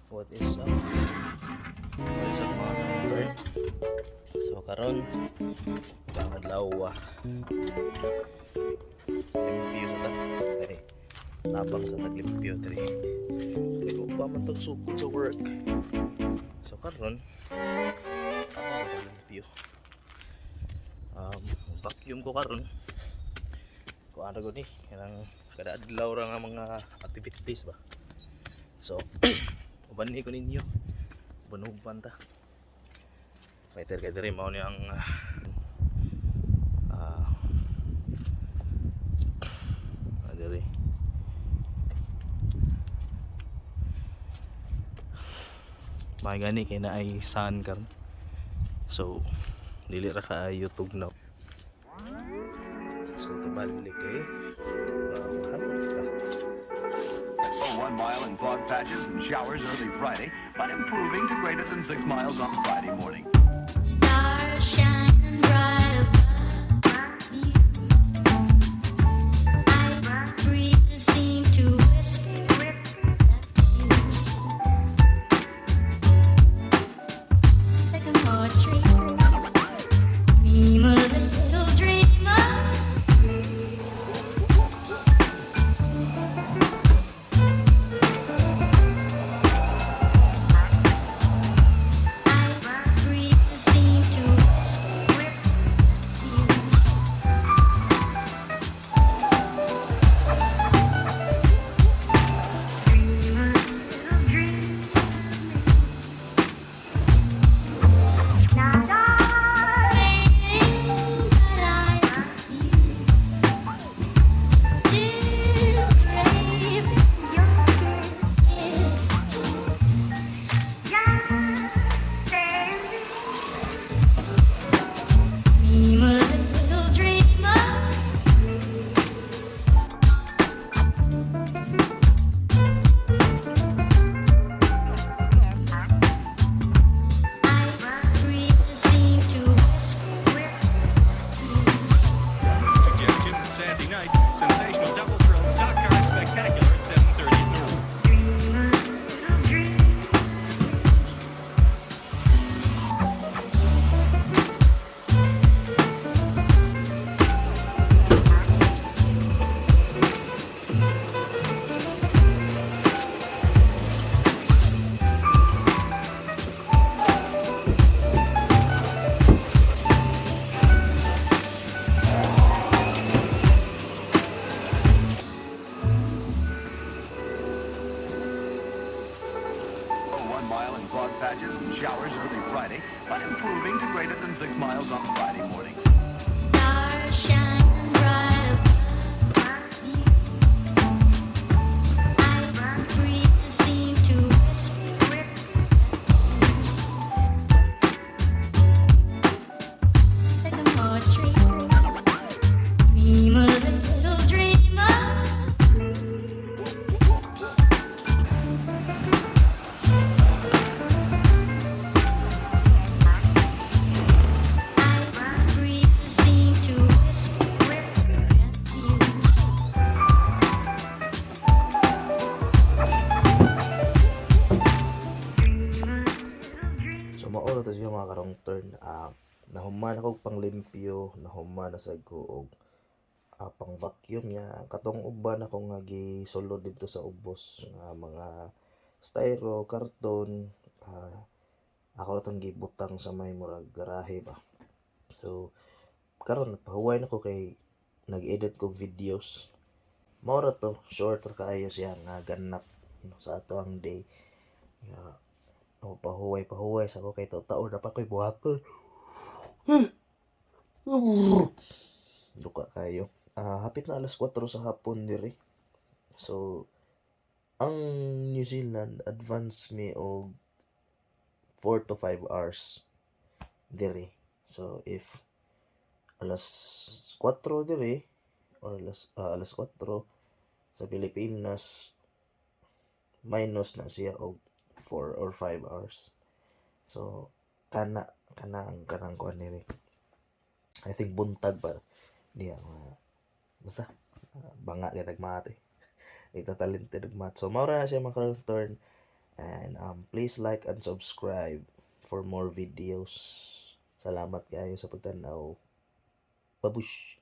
What is up? What is up, mga ka-turn? So karon pangadlaw, limpyo sa ta. Ay, tabang sa taglimpyo diri. Kay pa man tag sukod sa work. So karon tabang sa taglimpyo. Vacuum ko karon. Kung ano gud ni, kanang kada adlaw ra nga mga activities ba. So, uban ni ko ninyo. Uban-uban ta. Fighter kay diri mao ni ang diri. May gani kay naay sun karon. So, dili ra kaayo tugnaw. So, tabalik kay hapon ka. 1 mile in fog patches and showers early Friday, but improving to greater than 6 miles on Friday morning. Stars shining bright above me. Night breezes seem to whisper that you. Sycamore tree, dream a little dream of me. Night breezes seem to whisper you. Dream a little dream of me. Not waiting, but I still crave your kiss. Just dream a little dream of me. Night breezes seem to whisper you. Suggestion Saturday night, sensational double thrill stock car spectacular at 7:33. Dream a little dream. 1 mile in fog patches and showers early Friday, but improving to greater than 6 miles on Friday morning. Stars shining bright above me. Night breezes seem to whisper you. Sycamore tree, dream a little dream of me. Night breezes seem to whisper you. So mao na to siya, mga karong turn. Nahuman ako og panglimpyo, nahuman na sad ko og Pang vacuum niya katong uban ako nga gisulod dito sa ubos nga mga styro, karton, ako na tong gibutang sa may murag garahe ba. So karon pahuway na ko kay nag-edit kog videos. Mao ra to, short ra kaayo siya nga ganap, no, sa ato ang day. Nga oh, pahuway pahuway sa ko kay taon na pa ko'y buhaton. Duka kayo. Hapit na alas 4 sa hapon diri. So ang New Zealand, advance me og 4 to 5 hours diri. So if alas 4 diri or alas 4 sa Pilipinas, minus na siya og 4 or 5 hours. So kana kana ang kanang kuan diri. I think buntag ba diya mga basta banga kay tag-math eh. Ita talented og math. So mao ra na siya, mga turn, and please like and subscribe for more videos. Salamat kayo sa pagtan-aw. Babush.